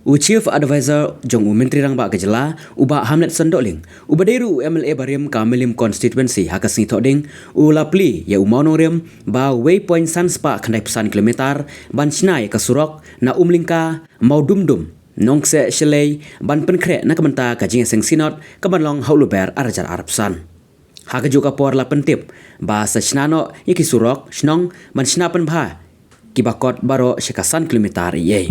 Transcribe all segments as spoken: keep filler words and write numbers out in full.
U Chief Advisor jong u Myntri Rangbah ka Jylla, u Bah Hamletson Dohling, uba dei ruh u M L A barim ka Mylliem Constituency, ha ka sngi Thohdieng, u la plie ïa u Mawnongrim ba wei point san spah khyndai phew san kilometer ban shna ïa ka surok na Umlyngka, Mawdumdum, Nongkseh Shelei, ban pynkhreh na ka bynta ka jingïaseng Synod kaban long ha u Lber ar hajar arphew san. Ha kajuh ka por la pyntip ba sa shna noh ïa ki surok shnong ban shna pynbha kiba kot baroh sha ka san kilometer ei ei.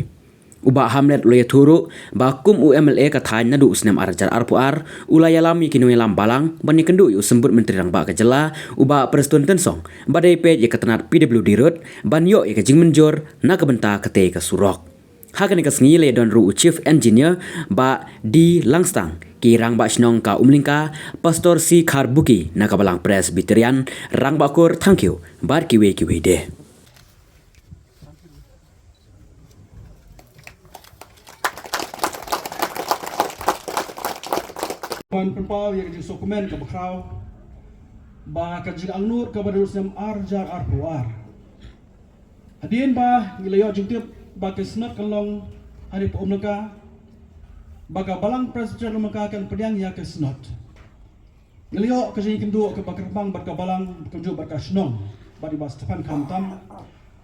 U Bah Hamlet u la ïathuh ruh ba kum u M L A ka thaiñ naduh u snem ar hajar arphew ar, u la ïalam ïa ki nongïalam balang ban ïakynduh ïa u Symbud Myntri Rangbah ka Jylla, u Bah Prestone Tynsong, ba dei peit ïa ka tnat P W D Road ban ïoh ïa ka jingmynjur na ka bynta katei ka surok. Ha kane ka sngi la ïadon ruh u Chief Engineer, Bah D Langstang, ki Rangbah Shnong ka Umlyngka, Pastor C Kharbuki na ka Balang Presbyterian, Rangbah Kur Thangkhiew, bad kiwei kiwei de. Ban pynpaw ïa ka jingsngewkmen kaba khraw ba ka jingangnud kaba dei u snem ar hajar arphew ar. Hadien ba ngi la ïoh jingtip ba ka Synod kan long hangne ha Umlyngka, ba ka Balang Presbyterian Umlyngka kan pdiang ïa ka Synod, ngi la ïoh ka jingïakynduh kaba kyrpang bad ka Balang, kumjuh bad ka shnong, bad i Bah Stephan khamtam,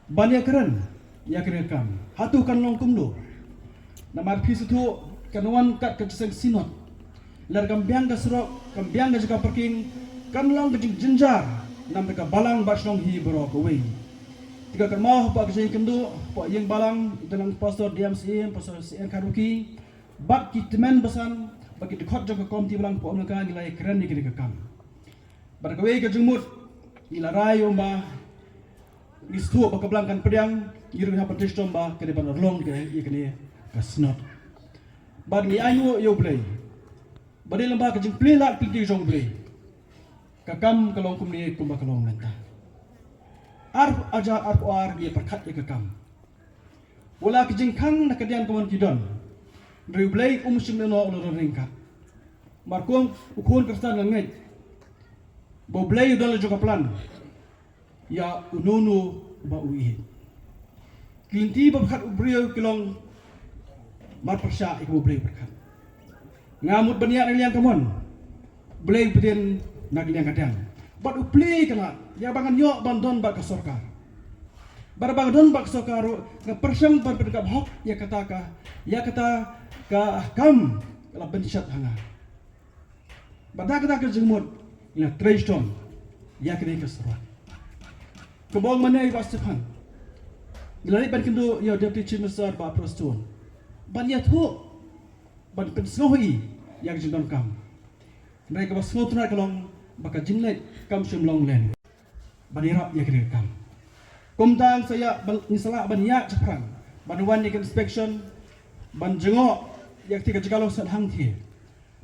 ban ïakren ïa kane ka kam. Hato kan long kumno? Namar phi sngewthuh, kan wan kat ka jingïaseng Synod. Lada kam biang ka surok, kam biang ka jaka parking, kan long ka jingjynjar namar ka Balang bad shnong hi baroh kawei. Te ka kynmaw hapoh ka jingïakynduh hapoh ïing Balang, ïa u Pastor D M C A, Pastor C N Kharbuki, bad ki tymmen basan, bad ki dkhot jong ka Komiti Balang hapoh Umlyngka, ngi la ïakren ïa kane ka kam. Bad kawei ka jingmut, ngi la rai ïa u ba ngi sngewthuh ba ka Balang kan pdiang, ngi ruh ngi hap ban trei shitom ba ka dei ban long ka ïa kane ka Synod. Bad ngi ainguh ïa U Blei ba dei lyngba ka jingplie lad plie kti jong U Blei, ka kam ka long kumne kumba ka long mynta. Ar hajar arphew ar ngi pyrkhat ïa ka kam. Wat la ka jingkhang na ka diang ka mon ki don, hynrei U Blei um shym lehnoh, u la don ryngkat. Namar kum u khun Khristan nga ngeit ba U Blei u don la jong ka plan ïa uno uno uba u ïeit. Ki lynti ba pyrkhat u briew ki long marpyrshah ïa kaba U Blei u pyrkhat. Nga mut ban ïaid na ka liang ka mon, U Blei u pdiang na ka liang ka diang. Bad u plie ka lad ïa ba ngan ïoh ban don bad ka sorkar. Bad ba nga don bad ka sorkar ruh nga pyrshang ban pyndonkam hok ïa kata ka, ïa kata ka kam ka la bynshet ha nga. Bad da kata ka jingmut ngi la trei shitom ïa kane ka surok. Kumba ong mynne i Bah Stephan, ngi la leit ban kynduh ïa u Deputy Chief Minister Bah Prestone ban ïathuh, ban pynsngew ïa i ïa ka jingdonkam. Hynrei kaba sngewtynnat ka long ba ka jingleit kam shym long len ban ïarap ïa kane ka kam. Kumta ngi sa ïa ban, ngi sa lah ban ïaid shaphrang ban wan ïa ka inspection, ban jngoh ïa kata ka jaka long sat hangthie.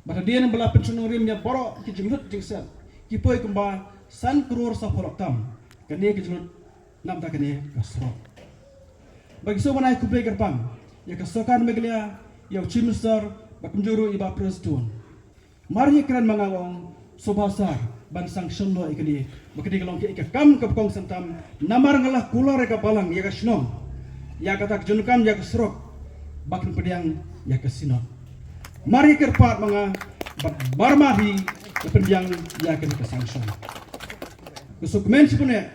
Bad hadien ba la pynshong nongrim ïa baroh ki jinglut jingset, ki poi kumba san klur saphew lak tam kane ka jinglut na bynta kane ka surok. Bad ngi sngewbha ban ai khublei kyrpang ïa ka sorkar Meghalaya, ïa u Chief Minister, bad kumjuh ruh i Bah Prestone. Mar ngi kren ma nga, nga ong sngewbha sar ban sanction noh ïa kane, ba kane ka long ka, ka kam kaba kongsan tam. Namar nga la kular ïa ka Balang, ïa ka shnong, ïa kata ka jingdonkam ïa ka surok ba kin pdiang ïa ka Synod. Mar ngi kyrpad ma nga, bad mar ma phi, ïa pynbiang ïa kane ka sanction. Nga sngewkmen shibun eh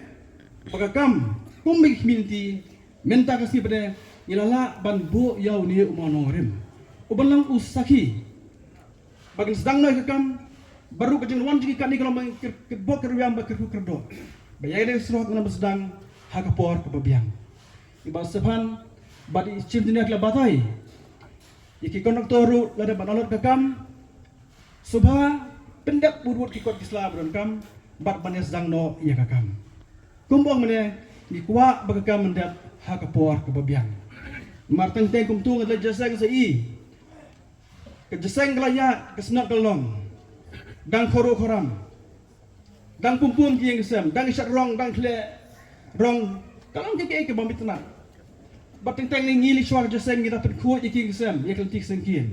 ba ka kam kum ki community, mynta ka sngi pat de ngi la lah ban buh ïa une u mawnongrim uban long u sakhi ba kin sdang noh ïa ka kam. Baroh ka jingwan jong ki katne ka long ba kyrkhu kyrdoh, ba ïa kane ka surok ngan ym sdang ha ka por kaba biang. I Bah Stephan bad i Chief Engineer ki la batai ïa ki contractor ruh lada ban allot ka kam, sngewbha pyndep bun bun ki kot ki sla ba donkam bad ban ïa sdang noh ïa ka kam. Kumba ong mynne, ngi kwah ba ka kam yn dep ha ka por kaba biang. Namar teng teng kumto nga la jingïaseng sa i, ka jingïaseng ka la ïaid, ka Synod ka long, dang khoro khoram, dang pum pum ki ïing ki sem, dang shat rong, dang khleh rong, ka long kiei kiei kiba bym itynnad. Bad teng teng ngi leit shuwa ka jingïaseng ngi da pynkhuid ïa ki ïing ki sem, ïa ka lynti ka seng ki ïing.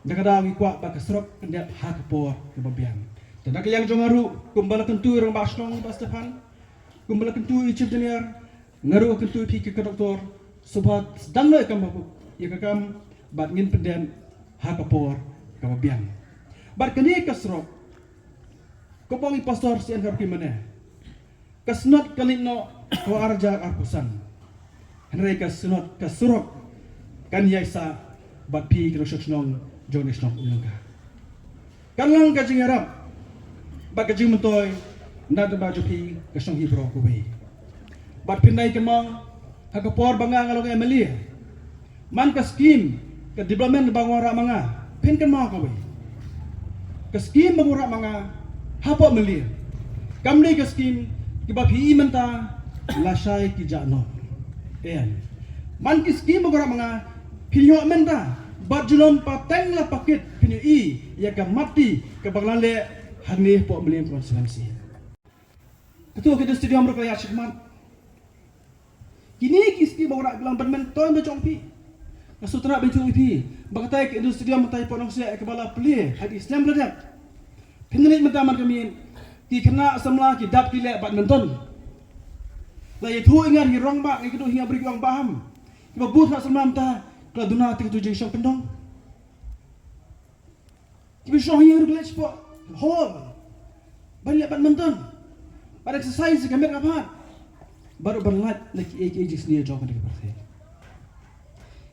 Da kata ngi kwah ba ka surok kan dep ha ka por kaba biang. Te na ka liang jong nga ruh, kumba la kyntu i Rangbah Shnong Bah Stephan, kumba la kyntu i Chief Engineer, nga ruh nga kyntu ïa phi ki contractor, sngewbha sdang noh ïa ka kam ha ka, ïa ka kam bad ngin pyndep ha ka por kaba biang. Bad kane ka surok, kumba ong i pastor sien ka ruh ki mane, ka snot kan leit noh ha u ar hajar arphew san. Hynrei ka snot, ka surok kan ïai sah bad phi ki nongshong shnong jong ka shnong Umnangka. Kan long ka jingïarap bad ka jingmyntoi na ka bynta jong phi ka shnong hi baroh kawei. Bad phin ïai kynmaw ha ka por ba nga nga long M L A, man ka skim, ka development ba nga wanrah ma nga, phin kynmaw kawei. Ka skim ba nga wanrah ma nga hapoh Mylliem kam dei ka skim kiba phi i mynta, lashai ki jah noh. Em. Man ki skim ba nga wanrah ma nga, phin ïoh mynta, bad junom pateng la pakit phin ïohi ïa ka matti kaba nga la leh hangne hapoh Mylliem constituency. Kato ka stadium ruh ka la ïaid shakhmat. Kine ki skim ba nga wanrah ki long ban myntoi na jong phi. Nga sngewtynnat ban ïathuh ïa phi ba katei ka indoor stadium mynta hapoh Nongsieh kaba la plie ha ki snem ba la dep, phin ïa leit mynta man ka miet, ki khynnah samla ki dap ki leh badminton. La ïathuh ïa nga ki rangbah, ïa ki rangbah, ïa ki rangbah ham, kiba bun khynnah samla mynta ki la duna te kato ka jingshong kyndong. Kiba shong hi ruh ki leit shapoh hall ban leh badminton, ban exercise ka met ka phad, bad ruh ban lait na kiei kiei ki jingsniew jong kane ka pyrthei.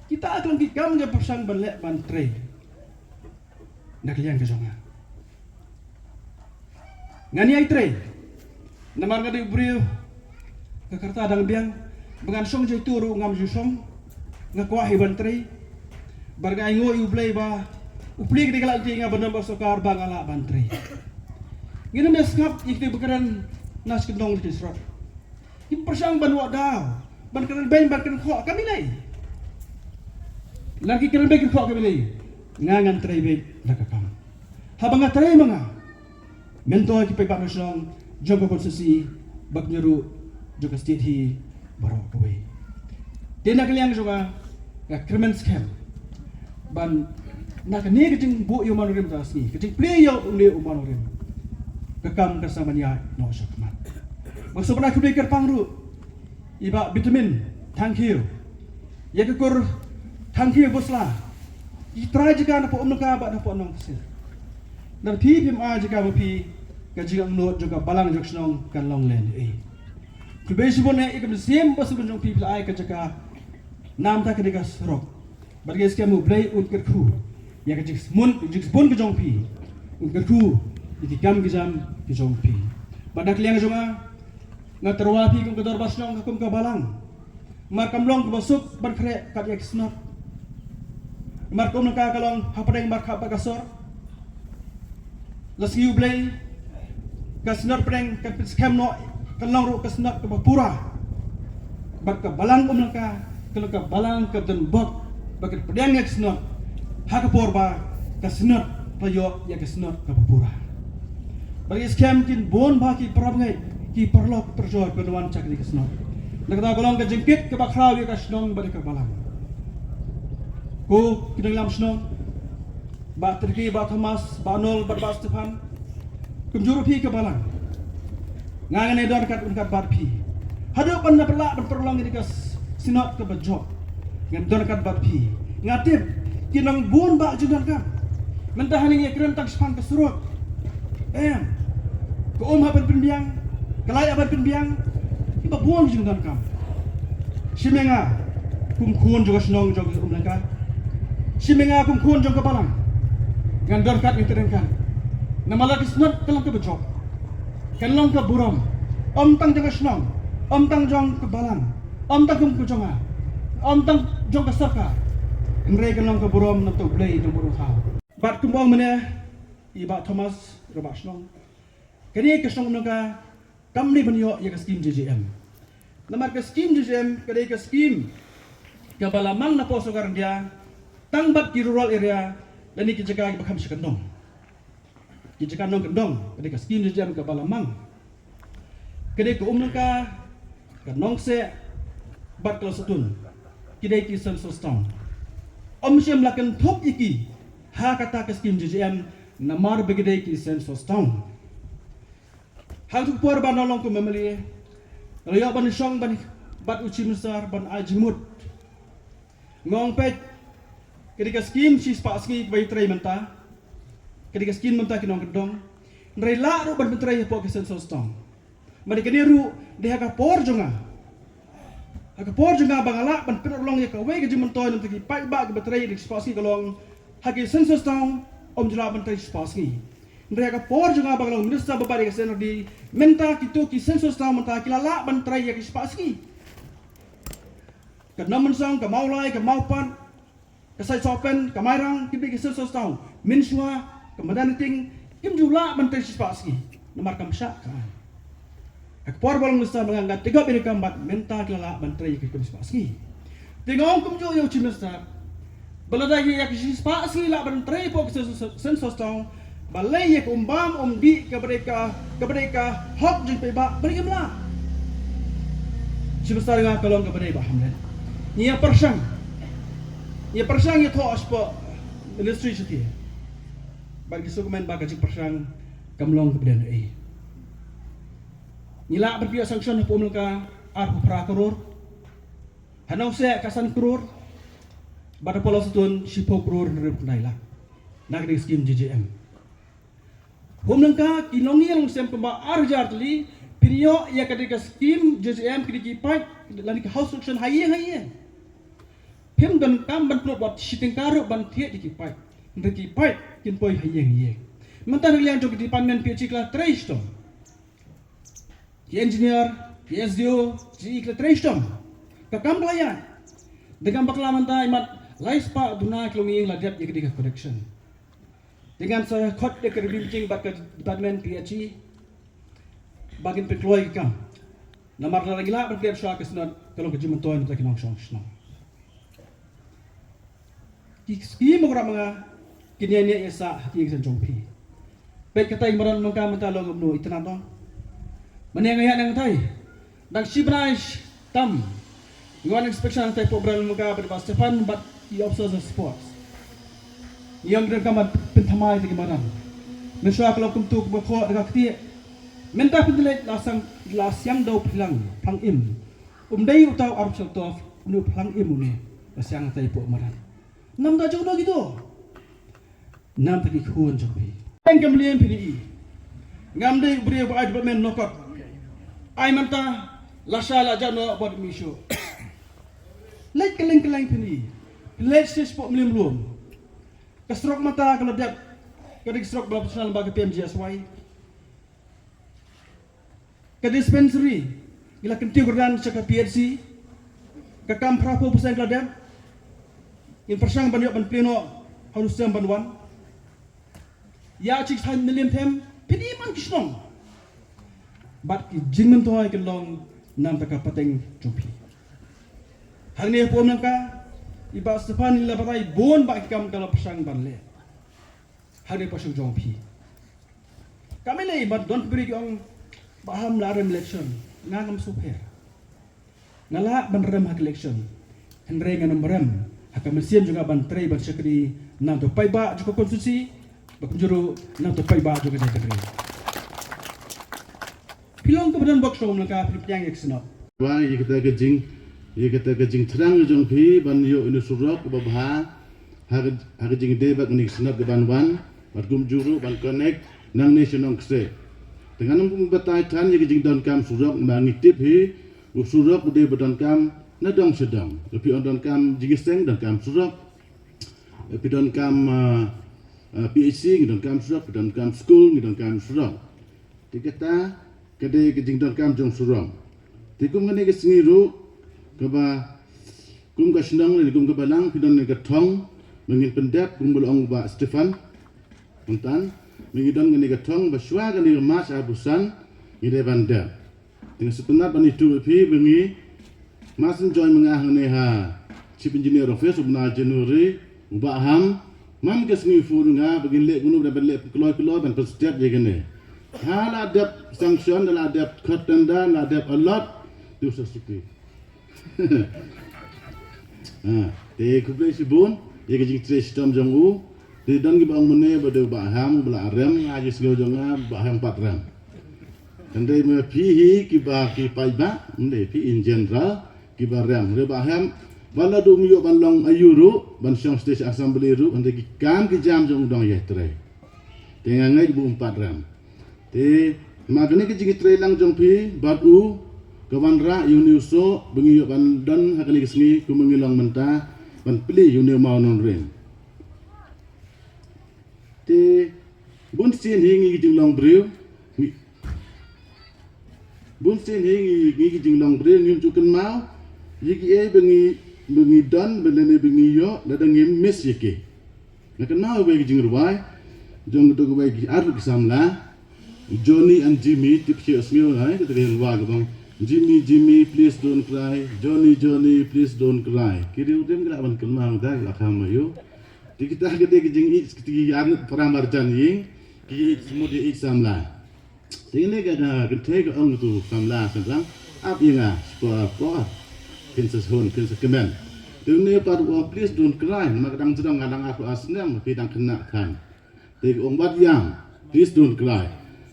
Kita ki long ki kam kiba pyrshang ban leh ban trei na ka liang ka jong nga. Ngan ïai trei namar nga dei u briew ka rta dang biang, ba ngan shong jaitu ruh ngam ju shong, nga kwah hi ban trei. Bad nga ainguh ïa U Blei ba u plie kane ka lad jong nga ban don bad sorkar ba nga lah ban trei. Ngin ym sngap ïa kito kiba kren na shi kyndong ki surok, kiba pyrshang ban wad daw, ban kren beiñ, ban kren khoh, kam ïalei. Lada ki kren beiñ kren khoh kam ïalei, nga ngan trei beit da ka kam. Haba nga trei ma nga, myntoi ki paidbah nongshong jong ka constituency bad kumjuh ruh jong ka state hi baroh kawei. Te na ka liang jong nga, nga kyrmen skhem ban, na kane ka jingbuh ïa u mawnongrim mynta ka sngi, ka jingplie ïa une u mawnongrim, ka kam kan sa ban ïaid noh shakhmat. Bad sngewbha khublei kyrpang ruh ïa i Bah Vitamin Thangkhiew, ïa ka kur Thangkhiew Bhutsla, ki trai jaka napoh Umnangka bad napoh Nongkhyrsih. Lada phi phim ai jaka ma phi, ka jingangnud jong ka balang jong ka shnong kan long lehnohei. Khublei shibun eh ïa ka mynsiem ba sngewbha jong phi, phi la ai ka jaka na ka bynta kane ka surok. Bad nga skhem U Blei un kyrkhu ïa ka jingsbun, jingsbun ka jong phi, un kyrkhu ïa ki kam ki jam ki jong phi. Bad na ka liang jong nga, nga tyrwa phi kum ka dorbar shnong, kum ka balang. Namar kam long kaba suk ban khreh kat ïa ki snot. Namar ka Umnangka ka long hapdeng markhap bad ka sor. La sngi U Blei, ka snot pdeng kan pynskhem noh, kan long ruh ka snot kaba pura. Bad ka balang Umnangka ka long ka balang kaba don bok, ba kan pdiang ïa ka snot ha ka por ba ka snot ka ïoh ïa ka snot kaba pura. Bad nga skhem kin bun bha ki parabangeit, ki paralok parajor kiban wan sha kane ka snot. Na kata ka long ka jingkit kaba khraw ïa ka shnong bad ïa ka balang. Ko ki nongïalam shnong, Bah Triki, Bah Thomas, Bah Nol bad Bah Stephan, kumjuh ruh phi ka balang, nga ngan ïadon ryngkat ryngkat bad phi haduh ban da pynlah ban pynlong ïa ka s-, synod kaba jop. Ngan don ryngkat bad phi. Nga tip kin long bun bah jingdonkam. Mynta hangne ngi ïakren tang shaphang ka surok. Em. Ka um hap ban pynbiang, ka lait hap ban pynbiang, kiba bun jingdonkam. Shim ïa nga kum khun jong ka shnong jong ka Umlangka. Shim ïa nga kum khun jong ka balang. Ngan don ryngkat, ngan trei ryngkat. Namar la ka synod ka long kaba jop, kan long ka burom, ym tang jong ka shnong, ym tang jong ka balang, ym tang kum ka jong nga, ym tang jong ka sorkar. Hynrei kan long ka burom na uta U Blei Nongbuh Nongthaw. Bad kumba ong mynne i Bah Thomas, Rangbah Shnong, kane ka shnong Umlangka kam dei ban ïoh ïa ka skim J J M. Namar ka skim J J M ka dei ka skim kaba la mang na ka sorkar India tang bad ki rural area lane ki jaka kiba kham sha kyndong. Ki jaka nongkyndong, ka dei ka skim J J M kaba la mang. Ka dei ka Umlangka, ka Nongsieh bad ka Lawsohtun, ki dei ki census town. Ym shym la kynthup ïa ki ha kata ka skim J J M namar ba ki dei ki census town. Ha kato ka por ba nga long kum M L A, nga la ïoh ban shong ban, bad u Chief Minister ban ai jingmut. Nga ong peit, Ka dei ka skim shispah sngi kaba ïatrei mynta. Ka dei ka skim mynta ki nongkyndong. Hynrei lah ruh ban pyntrei hapoh ka census town. Bad kane ruh dei ha ka por jong nga. Ha ka por jong nga ba nga lah ban pynurlong ïa kawei ka jingmyntoi namar ki paidbah kiba trei shispah sngi ka long ha ki census town ym ju lah ban trei shispah sngi. Hynrei ha ka por jong nga ba nga long minister ba bat ïa ka C and R D, mynta kito ki census town mynta ki la lah ban trei ïa ki shispah sngi. Ka Nongmynsong, ka Mawlai, ka Mawpat, ka Saisopen, ka Mairang, ki dei ki census town. Mynshuwa ka Madan Hating kim ju lah ban trei shispah sngi namar kam shah ka aiñ. Ha ka por ba long minister ba nga, nga tieng ïa ka kam bad mynta ki la lah ban trei ki shispah sngi. Te nga ong kumjuh ïa u Chief Minister ba lada ïa ki shispah sngi lah ban trei hapoh ki census, census town, balei ïa ka um bam um dih kaba dei ka, kaba dei ka hok jong ki paidbah, balei kim lah? Chief Minister, nga ka long kaba dei Bah Hamlet. Ngi ïa pyrshang, ngi ïa pyrshang ïathoh shapoh ministry shatei. Bad ngi sngewkmen ba ka jingpyrshang kam long kaba dei. Ngi lah ban pynïoh sanction hapoh Umlangka arphew phra klur, ha Nongsieh ka san klur, bad hapoh Lawsatun shiphew klur hynriewphew khyndai lak na ka dei ka skim J J M. Umlangka ki nongïing longsem kumba ar hajar tylli, pynïoh ïa ka dei ka skim J J M, ki dei ki paid lane ki house connection ha ïing ha ïing. Phim donkam ban pynlut wat shi tyngka ruh ban thied ïa ki paid. Hynrei ki paid kin poi ha ïing ha ïing. Mynta na ka liang jong ki department P H E ki la trei shitom. Ki engineer, ki S D O, ki E ki la trei shitom. Ka kam ka la ïaid. Dang kam bakla mynta imat laispah duna ki longïing la dep ïa ka dei ka connection. Te ngan sa khot ïa ka review meeting bad ka department P H E ba kin pynkloi ka kam. Namar lada ngi lah ban klet shuwa ka Synod ka long ka jingmyntoi na ki nongshong shnong. Ki skim ba ngi rap ma nga kin ïa ïa sah ha ki ïing jong phi. Peit katai Madan Umlangka mynta long kumno, itynnad noh. Mynne nga ïa nang tai. Dang shi bnai tam ngi wan inspection tai hapoh Madan Umlangka bad Bah Stephan bad ki officers of sports. Ngi ong dang kam ban pynthymmai ïa ki madan. Mynshuwa ka long kumto kumba khoh da ka ktieh. Mynta phi leit la siang, la siang da u phlang, phlang im. Um dei uta u Arab Shaltov, une u phlang im une. La siang tai hapoh madan. Namar da jong no kito. Namar ki khun jong phi. Eng kam liem phi ni i. Ngam dei u briew ba ai development noh kot. Ai mynta lashai la jah noh bad mi shu. Leit kylleng kylleng phi ni i. Leit shisha pok mliem lum. Ka surok mynta ka la dep. Ka dei ka surok ba la pynshna lyngba ka P M G S Y. Ka dispensary ngi la kyntiew kyrdan sha ka P H C. Ka kam phra phew percent ka la dep. Ngin pyrshang ban ïoh ban plie noh ha u sem ban wan. Ïa shi thaiñ Mylliem Them phi dei man ki shnong. Bad ki jingmyntoi ki long namar ka pateng jong phi. Hangne hapoh Umlangka i Bah Stephan i la batai bun ba ki kam ka la pyrshang ban leh. Hangne hapoh shong jong phi. Ka mele ba don ki briew ki ong Bah Ham la rem election, nga ngam sngewpher. Nga lah ban rem ha ka election. Hynrei ngan ym rem ha ka mynsiem jong nga ban trei ban shakri namar u paidbah jong ka constituency, ba kumjuh ruh namar u paidbah jong ka jaitbynriew. Phi long kaba don bok shong Umlangka, phi pdiang ïa ka Synod. Ba ïa kata ka jing, ïa kata ka jingthrang jong phi ban ïoh ïa une u surok uba bha ha ka, ha ka jingdei bad une u Synod kaban wan, bad kumjuh ruh ban connect nangne sha Nongkseh. Te ngan ym batai than ïa ka jingdonkam surok, ba ngi tip hi u surok u dei ba donkam na dong sha dong. Lada phi ong donkam jingïaseng, donkam surok. Lada phi donkam, ah, ah, P H C, ngi donkam surok, phi donkam skul, ngi donkam surok. Te kata ka dei ka jingdonkam jong surok. Te kum kane ka sngi ruh, kaba kum ka shnong ne kum ka balang phi don kane ka thong ba ngin pyndep, kum ba la ong Bah Stephan. Mynta ngi don kane ka thong ba shuwa kane ka March arphew san ngi dei ban dep. Te nga sngewtynnat ban ïathuh ïa phi ba ngi Mason Joy ma nga hangne ha Chief Engineer Office u bnai January, u Bah Ham, man ka sngi u phone ïa nga ba ngin leh kumno ban leh kloi kloi ban pynstep ïa kane. Ha la dep sanction, la dep khot tender, la dep allot, tu sa suki. Ha, te khublei shibun ïa ka jingtrei shitom jong u. Te don kiba ong mynne ba dei u Bah Ham ba la rem, ha jingsngew jong nga Bah Ham pat rem. Hynrei ma phi hi kiba ki paidbah, ym dei phi in general kiba rem. Hynrei Bah Ham, Ba la duh um ïoh ban long aïu ruh, ban shong sha state assembly ruh, hynrei ki kam ki jam jong u dang ïai trei. Te nga ngeit ba um pat rem. Te ma kane ka jingtrei lang jong phi bad u, ka wanrah ïa une u soh ba ngi ïoh ban don ha kane ka sngi kum ba ngi long mynta, ban plie ïa une u mawnongrim. Te bun sien hi ngi ki jinglong briew, ngi, bun sien hi ngi, ngi ki jinglong briew ngim ju kynmaw ïa kiei ba ngi, ba ngi don, ba lane ba ngi ïoh, lada ngim miss ïa ki. Nga kynmaw ïa ki jingrwai jong, jong kawei ki ar ki samla, Johnny and Jimmy, tip sha sngew ai, kata ka jingrwai ka bang, "Jimmy, Jimmy, please don't cry. Johnny, Johnny, please don't cry." Ki riew dim ki lah ban kynmaw, da ki lah kham aïu. Te kita ka dei ka jingïeit, kita ki ar para marjan ïing, ki ïeit smut ïeit samla. Te kane ka, ka kynthei ka ong tu samla, samla, "Ap ïa nga, spah por, phin sa hun, phin sa kmen." Te une pat u ong, "Please don't cry, namar ka dang jrong, nga dang arphew ar snem, phi dang khynnah than." Te ka ong, "Wat ïam, please don't cry."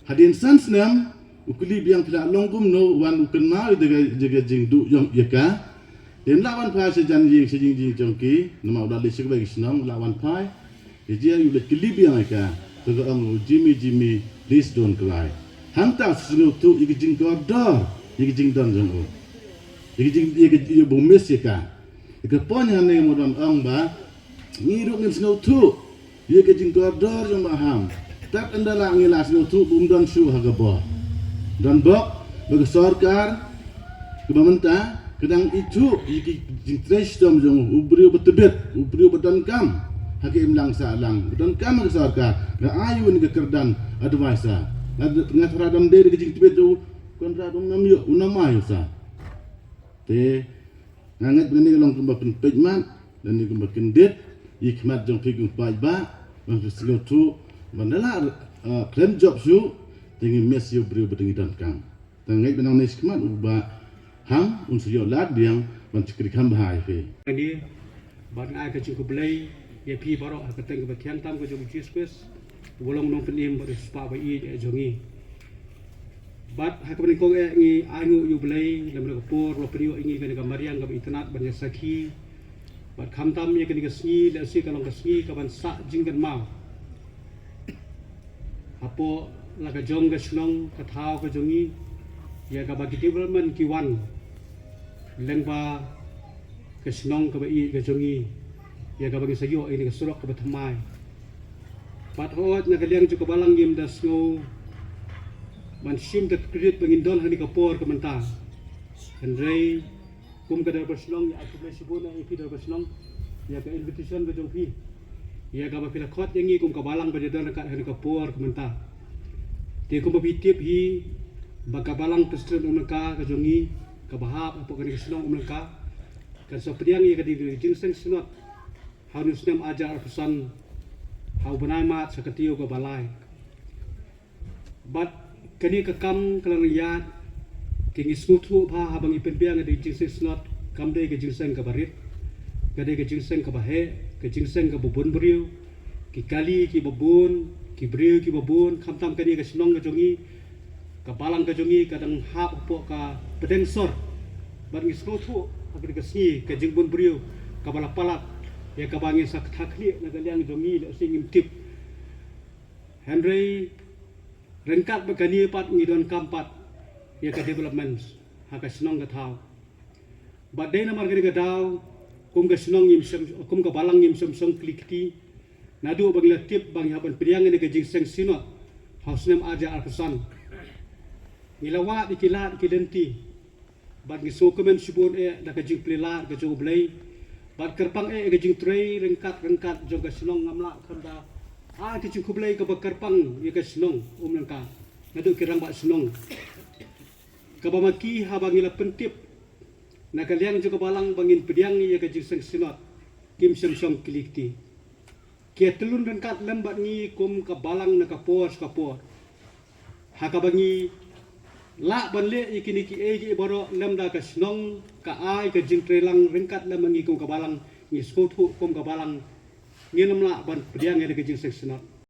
Hadien san snem, u kylli biang, "Phi la long kumno?" Wan u kynmaw ïa ka, ïa ka jingduh jong ïa ka. Te u la wan phai sha jan ïing, sha ïing jong ki, namar u la leit sha kawei ka shnong, u la wan phai. Ïa jia u leit kylli biang ïa ka. Te ka ong, "Jimmy, Jimmy, please don't cry." Hangta u sngewthuh ïa ka jingkordor ïa ka jingdon jong u, ïa ka jing, ïa ka, ïa ba u miss ïa ka. Ïa ka point hangne mo don ong ba ngi ruh ngin sngewthuh ïa ka jingkordor jong Bah Ham. Tad ynda la ngi la sngewthuh ba um don shuh ha ka bor. Don bok ba ka sorkar kaba mynta ka dang ithuh ïa ki jingtrei shitom jong u, u briew ba tbit, u briew ba donkam ha ka imlang sahlang, ba donkam ha ka sorkar. Nga ai u ïa ka kyrdan advisor. Nga, nga tharai dang dei da ka jingtbit jong u Conrad, um nym ïoh, um nym ai u sa. Te nga ngeit ba kane ka long kumba pynpeit mat, lane kumba kyndit ïa ki khmat jong phi kum paidbah, ban phi sngewthuh, ban da la, ah, khlem jop shuh, te ngi miss ïa u briew ba dang ngi donkam. Te nga ngeit ba nangne shakhmat u Bah Ham un sa ïoh lad biang ban shakri kham bha ïa phi. Kane, bad nga ai ka jingkhublei ïa phi baroh ha ka kyrteng kaba thiang tam ka jong u Jisu Khrist, uba long u nongpynim bad u riewspah ba ïeit jong ngi. Bad ha kaba nyngkong eh ngi ainguh ïa U Blei namar ka por ba la pynïoh ïa ngi kane ka mariang kaba itynnad ban ïa sakhi. Bad khamtam ïa kane ka sngi, lehse ka long ka sngi kaban sah jingkynmaw hapoh la ka jong ka shnong ka thaw ka jong ngi, ïa kaba ki development ki wan lyngba ka shnong kaba ïeit ka jong ngi, ïa kaba ngi sa ïoh ïa kane ka surok kaba thymmai. Bad hooid, na ka liang jong ka balang ngim da sngew ban shim da ka credit ba ngin don ha kane ka por ka mynta. Hynrei kum ka dorbar shnong, ïa ai khublei shibun ïa phi dorbar shnong, ïa ka invitation ka jong phi, ïa kaba phi la khot ïa ngi kum ka balang ban ïa don ryngkat ha kane ka por ka mynta. Te kumba phi tip hi ba ka balang Presbyterian Umlyngka ka jong ngi, kaba hap hapoh kane ka shnong Umlyngka, kan sa pdiang ïa ka dei ka jingseng synod ha une u snem arhajar arphew san, ha u bnai March, ha ka taïew kaba lai. Bad kane ka kam ka la nang ïaid, te ngi sngewthuh ba haba ngi pynbiang ïa ka jingseng synod, kam dei ka jingseng kaba rit, ka dei ka jingseng kaba heh, ka jingseng kaba bun briew, ki kali kiba bun, ki briew kiba bun, khamtam kane ka shnong ka jong ngi, ka balang ka jong ngi ka dang hap hapoh ka pdeng sor. Bad ngi sngewthuh ha kane ka sngi ka jingbun briew kaba la palat, ïa kaba ngin sa kthah khlieh na ka liang jong ngi lehse ngim tip. Hynrei ryngkat bad kane pat ngi donkam pat ïa ka development ha ka shnong ka thaw. Bad dei namar kane ka daw, kum ka shnong ngim shym, kum ka balang ngim shym shong kli kti. Naduh ba ngi la tip ba ngi hap ban pdiang ïa ka jingseng synod ha u snem arhajar arphew san, ngi la wad ïa ki lad ki lynti. Bad ngi sngewkmen shibun eh da ka jingplie lad ka jong U Blei. Bad kyrpang eh ka jingtrei ryngkat ryngkat jong ka shnong, ngam lah khlem da ai ka jingkhublei kaba kyrpang ïa ka shnong Umlyngka, naduh ki rangbah shnong, kaba ma ki haba ngi la pyntip na ka liang jong ka balang ba ngin pdiang ïa ka jingseng synod, kim shym shong kli kti. Ki ïa tylli ryngkat lem bad ngi kum ka balang na ka por sha ka por, ha kaba ngi lah ban leh ïa kine kiei kiei baroh lem da ka shnong ka ai ka jingtreilang ryngkat lem bad ngi kum ka balang. Ngi sngewthuh kum ka balang ngin ym lah ban pdiang ïa ka jingseng synod